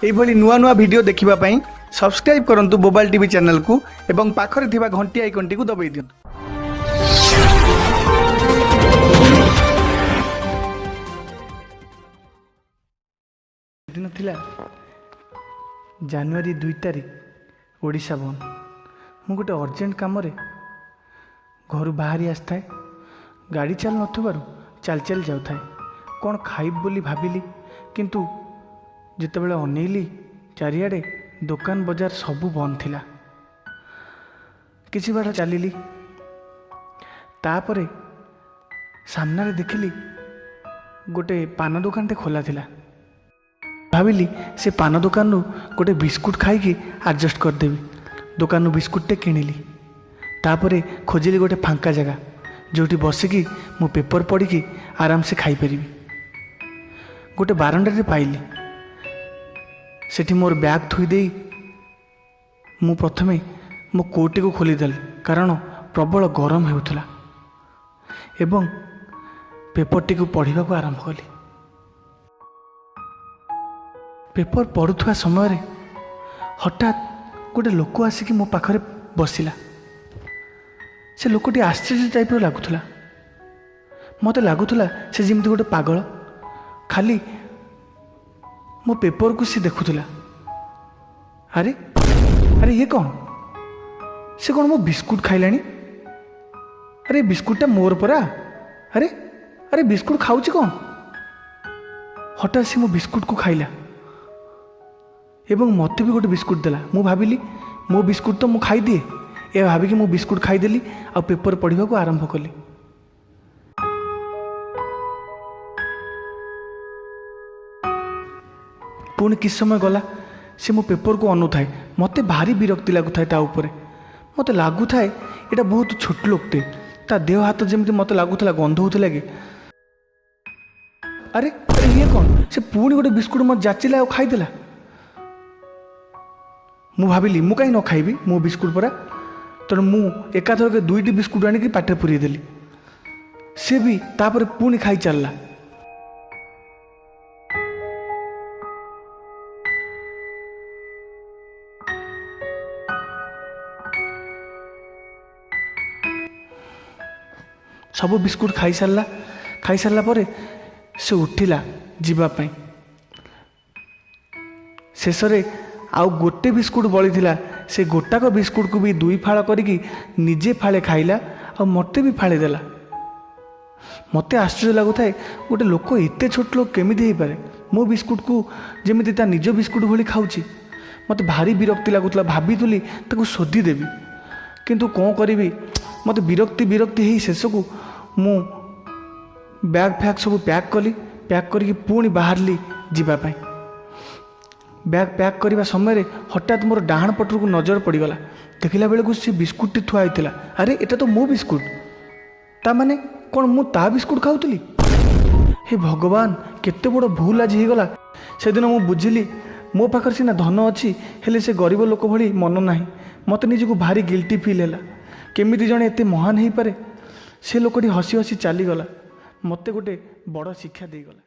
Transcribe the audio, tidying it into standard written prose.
ଏଇଭଳି ନୂଆ ନୂଆ ଭିଡ଼ିଓ ଦେଖିବା ପାଇଁ ସବସ୍କ୍ରାଇବ୍ କରନ୍ତୁ ବୋବାଲ ଟିଭି ଚ୍ୟାନେଲକୁ ଏବଂ ପାଖରେ ଥିବା ଘଣ୍ଟି ଆଇକନ୍ଟିକୁ ଦବାଇ ଦିଅନ୍ତୁ। ଦିନ ଥିଲା ଜାନୁଆରୀ 2 ତାରିଖ, ଓଡ଼ିଶା ବନ୍ଦ। ମୁଁ ଗୋଟେ ଅର୍ଜେଣ୍ଟ କାମରେ ଘରୁ ବାହାରି ଆସିଥାଏ। ଗାଡ଼ି ଚାଲୁ ନଥିବାରୁ ଚାଲି ଚାଲି ଯାଉଥାଏ। କ'ଣ ଖାଇବି ବୋଲି ଭାବିଲି, କିନ୍ତୁ ଯେତେବେଳେ ଅନେଇଲି ଚାରିଆଡ଼େ ଦୋକାନ ବଜାର ସବୁ ବନ୍ଦ ଥିଲା। କିଛି ବାଟ ଚାଲିଲି, ତାପରେ ସାମ୍ନାରେ ଦେଖିଲି ଗୋଟେ ପାନ ଦୋକାନଟେ ଖୋଲା ଥିଲା। ଭାବିଲି ସେ ପାନ ଦୋକାନରୁ ଗୋଟେ ବିସ୍କୁଟ ଖାଇକି ଆଡ଼ଜଷ୍ଟ କରିଦେବି। ଦୋକାନରୁ ବିସ୍କୁଟଟେ କିଣିଲି। ତାପରେ ଖୋଜିଲି ଗୋଟେ ଫାଙ୍କା ଜାଗା, ଯେଉଁଠି ବସିକି ମୁଁ ପେପର ପଢ଼ିକି ଆରାମସେ ଖାଇପାରିବି। ଗୋଟେ ବାରଣ୍ଡାରେ ପାଇଲି। ସେଠି ମୋର ବ୍ୟାଗ୍ ଥୋଇ ଦେଇ ମୁଁ ପ୍ରଥମେ ମୋ କୋଟ୍ଟିକୁ ଖୋଲିଦେଲି, କାରଣ ପ୍ରବଳ ଗରମ ହେଉଥିଲା, ଏବଂ ପେପରଟିକୁ ପଢ଼ିବାକୁ ଆରମ୍ଭ କଲି। ପେପର ପଢ଼ୁଥିବା ସମୟରେ ହଠାତ୍ ଗୋଟେ ଲୋକ ଆସିକି ମୋ ପାଖରେ ବସିଲା। ସେ ଲୋକଟି ଆଶ୍ଚର୍ଯ୍ୟ ଟାଇପ୍ର ଲାଗୁଥିଲା। ମୋତେ ଲାଗୁଥିଲା ସେ ଯେମିତି ଗୋଟେ ପାଗଳ। ଖାଲି ମୋ ପେପରକୁ ସେ ଦେଖୁଥିଲା। ଆରେ ଆରେ, ଇଏ କ'ଣ? ସେ କ'ଣ ମୋ ବିସ୍କୁଟ ଖାଇଲାଣି? ଆରେ, ଏ ବିସ୍କୁଟଟା ମୋର ପରା! ଆରେ ଆରେ, ବିସ୍କୁଟ ଖାଉଛି କ'ଣ? ହଠାତ୍ ସେ ମୋ ବିସ୍କୁଟକୁ ଖାଇଲା ଏବଂ ମୋତେ ବି ଗୋଟେ ବିସ୍କୁଟ ଦେଲା। ମୁଁ ଭାବିଲି ମୋ ବିସ୍କୁଟ ତ ମୁଁ ଖାଇଦିଏ। ଏହା ଭାବିକି ମୁଁ ବିସ୍କୁଟ ଖାଇଦେଲି ଆଉ ପେପର ପଢ଼ିବାକୁ ଆରମ୍ଭ କଲି। ପୁଣି କିଛି ସମୟ ଗଲା। ସେ ମୋ ପେପରକୁ ଅନଉଥାଏ। ମୋତେ ଭାରି ବିରକ୍ତି ଲାଗୁଥାଏ ତା ଉପରେ। ମୋତେ ଲାଗୁଥାଏ ଏଇଟା ବହୁତ ଛୋଟ ଲୋକଟେ। ତା ଦେହ ହାତ ଯେମିତି ମୋତେ ଲାଗୁଥିଲା ଗନ୍ଧ ହେଉଥିଲା କି। ଆରେ ଆରେ, ଇଏ କ'ଣ? ସେ ପୁଣି ଗୋଟେ ବିସ୍କୁଟ ମୋତେ ଯାଚିଲା ଆଉ ଖାଇଦେଲା। ମୁଁ ଭାବିଲି ମୁଁ କାହିଁ ନ ଖାଇବି, ମୋ ବିସ୍କୁଟ ପରା। ତେଣୁ ମୁଁ ଏକାଥରକେ ଦୁଇଟି ବିସ୍କୁଟ ଆଣିକି ପାଟିରେ ପୁରେଇ ଦେଲି। ସେ ବି ତାପରେ ପୁଣି ଖାଇ ଚାଲିଲା। ସବୁ ବିସ୍କୁଟ ଖାଇସାରିଲା। ଖାଇସାରିଲା ପରେ ସେ ଉଠିଲା ଯିବା ପାଇଁ। ଶେଷରେ ଆଉ ଗୋଟେ ବିସ୍କୁଟ ବଳିଥିଲା। ସେ ଗୋଟାକ ବିସ୍କୁଟକୁ ବି ଦୁଇ ଫାଳ କରିକି ନିଜେ ଫାଳେ ଖାଇଲା ଆଉ ମୋତେ ବି ଫାଳେ ଦେଲା। ମୋତେ ଆଶ୍ଚର୍ଯ୍ୟ ଲାଗୁଥାଏ, ଗୋଟେ ଲୋକ ଏତେ ଛୋଟ ଲୋକ କେମିତି ହେଇପାରେ? ମୋ ବିସ୍କୁଟକୁ ଯେମିତି ତା ନିଜ ବିସ୍କୁଟ ଭଳି ଖାଉଛି। ମୋତେ ଭାରି ବିରକ୍ତି ଲାଗୁଥିଲା। ଭାବିଥିଲି ତାକୁ ଶୋଧି ଦେବି, କିନ୍ତୁ କ'ଣ କରିବି? ମୋତେ ବିରକ୍ତି ବିରକ୍ତି ହେଇ ଶେଷକୁ ମୁଁ ବ୍ୟାଗ୍ ଫ୍ୟାଗ୍ ସବୁ ପ୍ୟାକ୍ କଲି। ପ୍ୟାକ୍ କରିକି ପୁଣି ବାହାରିଲି ଯିବା ପାଇଁ। ବ୍ୟାଗ୍ ପ୍ୟାକ୍ କରିବା ସମୟରେ ହଠାତ୍ ମୋର ଡାହାଣ ପଟକୁ ନଜର ପଡ଼ିଗଲା। ଦେଖିଲା ବେଳକୁ ସେ ବିସ୍କୁଟଟି ଥୁଆ ହେଇଥିଲା। ଆରେ, ଏଇଟା ତ ମୋ ବିସ୍କୁଟ! ତା ମାନେ କ'ଣ ମୁଁ ତା ବିସ୍କୁଟ ଖାଉଥିଲି? ହେ ଭଗବାନ, କେତେ ବଡ଼ ଭୁଲ ଆଜି ହେଇଗଲା! ସେଦିନ ମୁଁ ବୁଝିଲି, ମୋ ପାଖରେ ସିନା ଧନ ଅଛି, ହେଲେ ସେ ଗରିବ ଲୋକ ଭଳି ମନ ନାହିଁ। ମୋତେ ନିଜକୁ ଭାରି ଗିଲ୍ଟି ଫିଲ୍ ହେଲା। କେମିତି ଜଣେ ଏତେ ମହାନ ହେଇପାରେ? ସେ ଲୋକଟି ହସି ହସି ଚାଲିଗଲା, ମୋତେ ଗୋଟେ ବଡ଼ ଶିକ୍ଷା ଦେଇଗଲା।